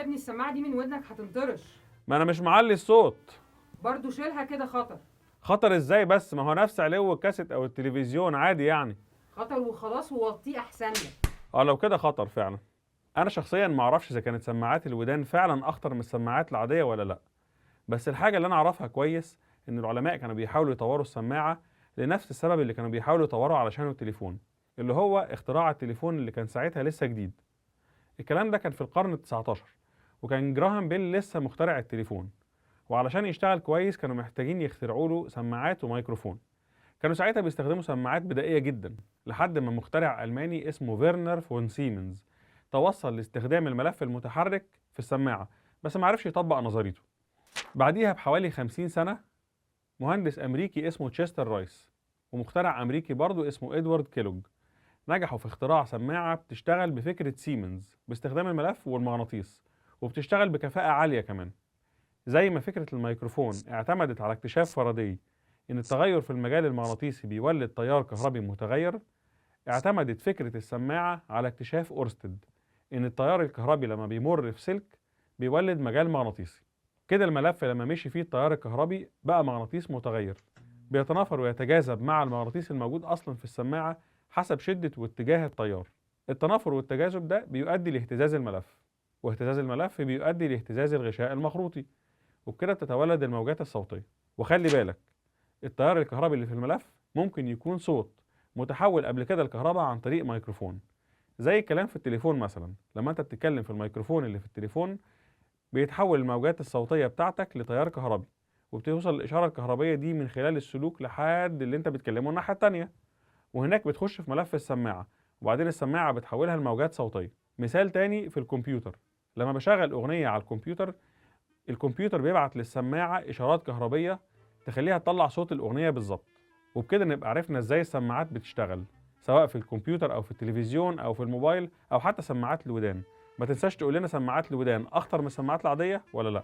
يا ابني السماعة دي من ودنك هتنطرش. ما انا مش معلي الصوت. برضو شيلها كده، خطر. خطر ازاي بس؟ ما هو نفس علو الكاسيت او التلفزيون عادي يعني. خطر وخلاص، ووطيه احسن لك. اه لو كده خطر فعلا. انا شخصيا ما اعرفش اذا كانت سماعات الودان فعلا اخطر من السماعات العادية ولا لا، بس الحاجة اللي انا اعرفها كويس ان العلماء كانوا بيحاولوا يطوروا السماعة لنفس السبب اللي كانوا بيحاولوا يطوروا علشانه التليفون، اللي هو اختراع التليفون اللي كان ساعتها لسه جديد. الكلام ده كان في القرن ال19، وكان جراهام بيل لسه مخترع التليفون، وعلشان يشتغل كويس كانوا محتاجين يخترعوا له سماعات وميكروفون. كانوا ساعتها بيستخدموا سماعات بدائية جدا، لحد ما مخترع ألماني اسمه فيرنر فون سيمنز توصل لاستخدام الملف المتحرك في السماعة، بس ما عرفش يطبق نظريته. بعديها بحوالي 50 سنة مهندس أمريكي اسمه تشستر رايس ومخترع أمريكي برضه اسمه إدوارد كيلوج نجحوا في اختراع سماعة بتشتغل بفكرة سيمنز باستخدام الملف والمغناطيس، وبتشتغل بكفاءة عالية كمان. زي ما فكرة الميكروفون اعتمدت على اكتشاف فاراداي إن التغير في المجال المغناطيسي بيولد تيار كهربي متغير، اعتمدت فكرة السماعة على اكتشاف أورستد إن التيار الكهربي لما بيمر في سلك بيولد مجال مغناطيسي. كده الملف لما مشي فيه التيار الكهربي بقى مغناطيس متغير بيتنافر ويتجاذب مع المغناطيس الموجود أصلا في السماعة حسب شدة واتجاه التيار. التنافر والتجاذب ده بيؤدي لاهتزاز الملف، واهتزاز الملف بيؤدي لاهتزاز الغشاء المخروطي، وبكده بتتولد الموجات الصوتية. وخلي بالك، التيار الكهربي اللي في الملف ممكن يكون صوت متحول قبل كده الكهرباء عن طريق ميكروفون، زي الكلام في التليفون مثلا. لما انت بتتكلم في الميكروفون اللي في التليفون بيتحول الموجات الصوتية بتاعتك لتيار كهربي، وبتوصل الإشارة الكهربية دي من خلال السلوك لحد اللي انت بتكلمه الناحية التانية، وهناك بتخش في ملف السماعة، وبعدين السماعة بتحولها لموجات صوتية. مثال تاني في الكمبيوتر، لما بشغل أغنية على الكمبيوتر، الكمبيوتر بيبعت للسماعة إشارات كهربية تخليها تطلع صوت الأغنية بالظبط. وبكده نبقى عرفنا إزاي السماعات بتشتغل، سواء في الكمبيوتر أو في التلفزيون أو في الموبايل أو حتى سماعات الودان. ما تنساش تقول لنا سماعات الودان أخطر من السماعات العادية ولا لأ؟